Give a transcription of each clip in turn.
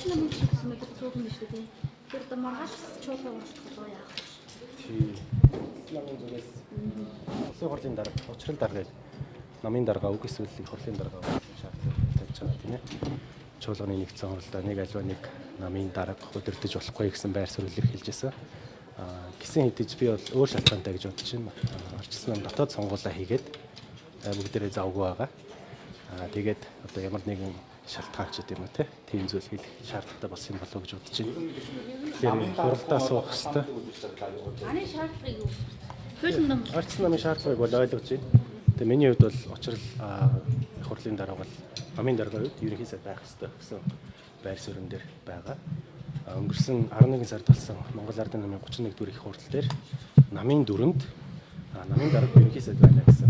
Арчил намын гишүүд өнөөдөр цөөхөн биш үү тийм. Тэр одоо маргааш чуулга уулзах болоо яах вэ? Тий. Намын зүгээс улсын хурлын дарга, учрал даргаыг намын дарга үг эсвэл их хурлын дарга гэсэн шаардлага тавьж байгаа тийм ээ. Чуулганы нэгдсэн хуралдаа нэг альва нэг намын дарга удирдах болохгүй гэсэн байр суурь илэрхийлж байсан. Аа гисэн хэдиж би бол өөр шалтгаантай гэж бодож байна. Арчилсан нам дотоод сонгуулаа хийгээд бүгдээрээ завгүй байгаа. Аа тэгээд одоо ямар нэгэн шалтгаан ч гэдэм үү те тийм зүйл хийх шаардлагатай болсон юм болов уу гэж бодож байна. Тэгэхээр хуралдаа суух хэвээр. Манай шаардлагыг юу? Хуулийн ном Арчилсан намын шаардлагыг бол ойлгож байна. Тэгээ миний хувьд бол учрал их хурлын дарга бол намын даргын хувьд ерөнхий сайд байх ёстой гэсэн байр суурин дээр байгаа. Өнгөрсөн 11 сард болсон Монгол Ардын намын 31 дугаар их хурал дээр намын дүрэнд намын дарга ерөнхий сайд байна гэсэн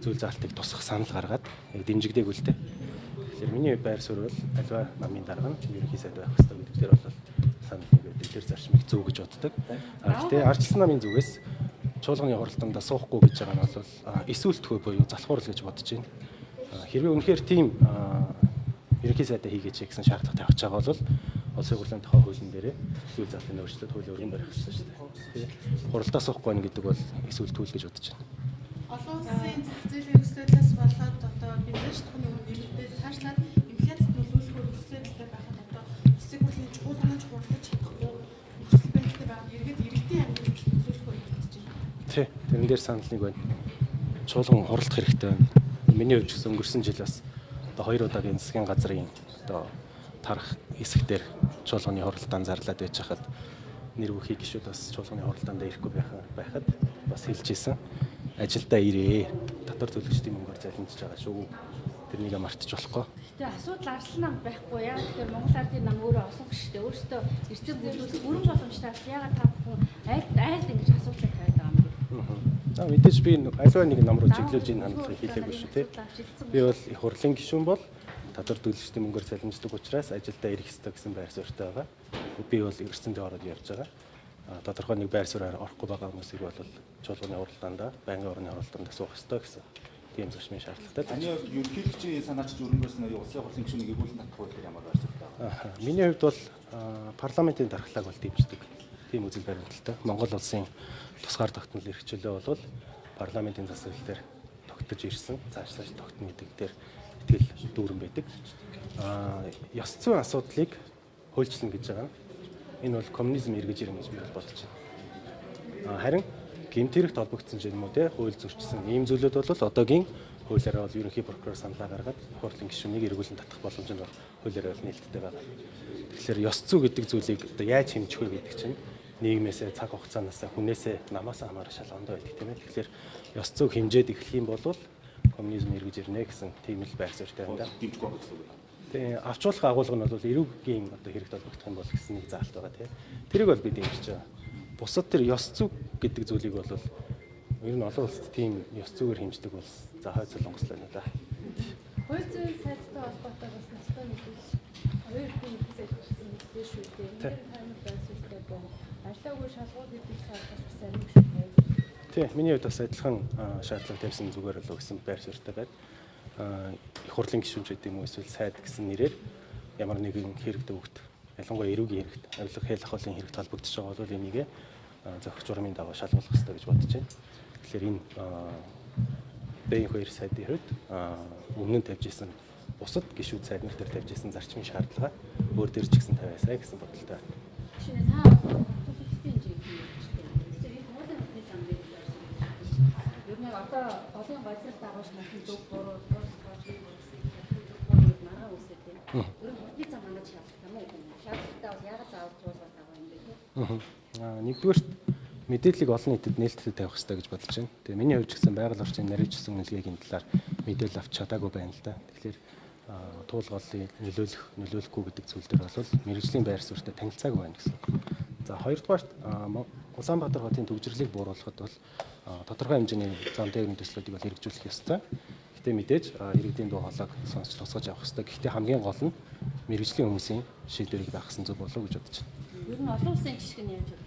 зүйл заалтыг тусах санал гаргаад дэмжигдээгүй л дээ. Тэгэхээр миний байр суурь бол альва намын дарга нь ерөнхий сайд байх ёстой гэдэг дээр бол санал нэг байдаг. Тэр зарчмыг зөв гэж боддог. Гэхдээ арчилсан намын зүгээс чуулганы хуралдаанд суухгүй гэж байгаа нь бол эсүүлтгүй буюу залхуурал гэж бодож байна. Хэрвээ үнэхээр тийм ерөнхий сайдаа хийгээч гэсэн шаардлага тавьж байгаа бол улсын хурлын тухай хуулийн дээрээ зүйл заалтын өөрчлөлт хуулийн өргөн барих ёстой шүү дээ. Хуралдаа суухгүй байна гэдэг бол эсүүлтгүй л гэж бодож байна. Олон улсын зах зээлийн өсөлтөөс болоод одоо бензин шатхууны үн нэмэгдээд цаашлаад инфляцид нөлөөлөх нөхцөл байхад одоо улсын хурлын чуулганч хурлаж чадахгүй нөхцөл байдалтай байгаа нь эргээд иргэдийн амьдралд нөлөөлөх гэж бодож байна. Тий, тэрэн дээр санал нэг байна. Чуулган хуралдах хэрэгтэй байна. Миний хувьд ч гэсэн өнгөрсөн жил бас одоо хоёр удаагийн засгийн газрын одоо тарах хэсэгтэр чуулганы хуралдаан зарлаад байж хахад нэр бүхий гишүүд бас чуулганы хуралдаанд ирэхгүй байхад бас хэлж исэн. Ажилдаа ирээ. Татвар төлөгчдийн мөнгөөр залхимжиж байгаа шүү. Тэрнийг мартаж болохгүй. Гэтэ асуудал арслан нам байхгүй яа. Тэгэхээр Монгол Ардын нам өөрөө олон гişтэй. Өөрөөсөө эрдэм бүрүүлэх бүрэн боломжтой. Яагаад та бүхэн айлд айлд ингэж асуудлыг тавиад байгаа юм бэ? Аа мэдээж би альва нэг нам руу чиглүүлж энэ хандлагыг хийлээгүй шүү тий. Би бол их хурлын гишүүн бол татвар төлөгчдийн мөнгөөр цалинждаг учраас ажилдаа ирэх ёстой гэсэн байр суурьтай байгаа. Би бол эрсэндээ ороод явж байгаа. Тодорхой нэг байр суурьаар орохгүй байгаа хүмүүсийг бол чуулганы хуралдаанд, байнгын орны хуралдаанд суух ёстой гэсэн тийм зарчмын шаардлагатай л. Таны хувьд ерөнхийлөгчийн санаач өрөнгөөс нь улсын хурлын гишүүнийг эргүүлэн татах хууль дээр ямар байр суурьтай байгаа? Миний хувьд бол парламентын дархлааг бол дэмждэг. Тийм үзэл баримталтай. Монгол улсын тусгаар тогтнол эрх чөлөө бол парламентын засаглал дээр тогтож ирсэн, цаашлаж тогтно гэдэг дээр итгэл дүүрэн байдаг. Ёс зүйн асуудлыг хуульчлана гэж байгаа нь энэ бол коммунизм эргэж ирнэ гэж би бол бодож байна. Харин гэмт хэрэгт холбогдсон ч юм уу те хууль зөрчсөн ийм зүйлүүд бол одоогийн хуулиараа бол ерөнхий прокурор саналаа гаргаад хурлын гишүүнийг эргүүлэн татах боломж нь бол хуулиараа бол нээлттэй байгаа. Тэгэхээр ёс зүй гэдэг зүйлийг одоо яаж хэмжих вэ гэдэг чинь нийгмээсээ цаг хугацаанаас хүнээсээ намаасаа хамаарах шалгоондоо байдаг тийм ээ. Тэгэхээр ёс зүйг хэмжээд эхлэх юм бол коммунизм эргэж ирнэ гэсэн тийм л байр суурьтай байна да. Дэмжихгүй байгаа гэсэн үг. Тэгээ авчуулах агуулга нь бол эрүүгийн одоо хэрэгт холбогдох юм бол гэсэн нэг заалт байгаа тийм. Тэрийг бол би дэмжиж байгаа. Бусад тэр ёс зүй гэдэг зүйлийг бол ер нь олон улсад тийм ёс зүгээр хэмждэг улс за хойд солонгос л байна да. Хууль зүйн сайдтай холбоотой бас настай мэдээлэл хоёр хүн сайд гэсэн мэдээ шүү дээ. Энэ таймер байр суурьтай байна. Ажиллаагүй шалгуу гэдэг шаардлага бас амиг шүү дээ. Тий, миний хувьд бас адилхан шаардлага тавьсан зүгээр болов гэсэн байр суурьтай байна. Их хурлын гишүүн ч гэдэг юм уу эсвэл сайд гэсэн нэрээр ямар нэгэн хэрэгтэй өгт ялангуяа эрүүгийн хэрэгт, авилга хэл ахуулын хэрэгт холбогдож байгаа бол энийг зохих журмын дагуу шалгуулах ёстой гэж бодож байна. Тэгэхээр энэ бэйн хоёр сайдын хувьд өмнө нь тавьж исэн бусад гишүүд сайд нар дээр тавьж исэн зарчмын шаардлага өөр дээр ч гэсэн тавиасай гэсэн бодолтой байна. Шинэ та төлөвлөлтийн хэмжээ хийж байна. Тэгэхээр энэ хуулийн хөгжлийн зам дээр байсан. Ер нь одоо голын голдрол дагуулж мөн зөв буруу тус бодлыг үүсгэх зөв буруу маргаа үүсэх тийм. Ер нь хөгжлийн зам манад шаардлагатай мó үгүй. Шаардлагатай бол яагаад заавал чуулга дагуу юм бэ те? Нэгдүгээрт мэдээллийг олон нийтэд нээлттэй тавих хэрэгтэй гэж бодож байна. Тэгээ миний хувьд ч гэсэн байгаль орчны наривчсан үнэлгээгийн талаар мэдээлэл авч чадаагүй байна л да. Тэгэхээр туулгалыг нөлөөлөх, нөлөөлөхгүй гэдэг зүйл дээр бол мэргэжлийн байр суурьтай танилцаагүй байна гэсэн. За хоёрдугаарт Улаанбаатар хотын төвжирлийг бууруулахад бол тодорхой хэмжээний зам тээврийн төслүүдийг бол хэрэгжүүлэх ёстой. Гэтэ мэдээж иргэдийн дуу хоолойг сонсч тусгаж явах ёстой. Гэхдээ хамгийн гол нь мэргэжлийн хүмүүсийн шийдвэрийг дагасан зөв болов уу гэж бодож байна. Ер нь олон улсын жишг нь яаж вэ?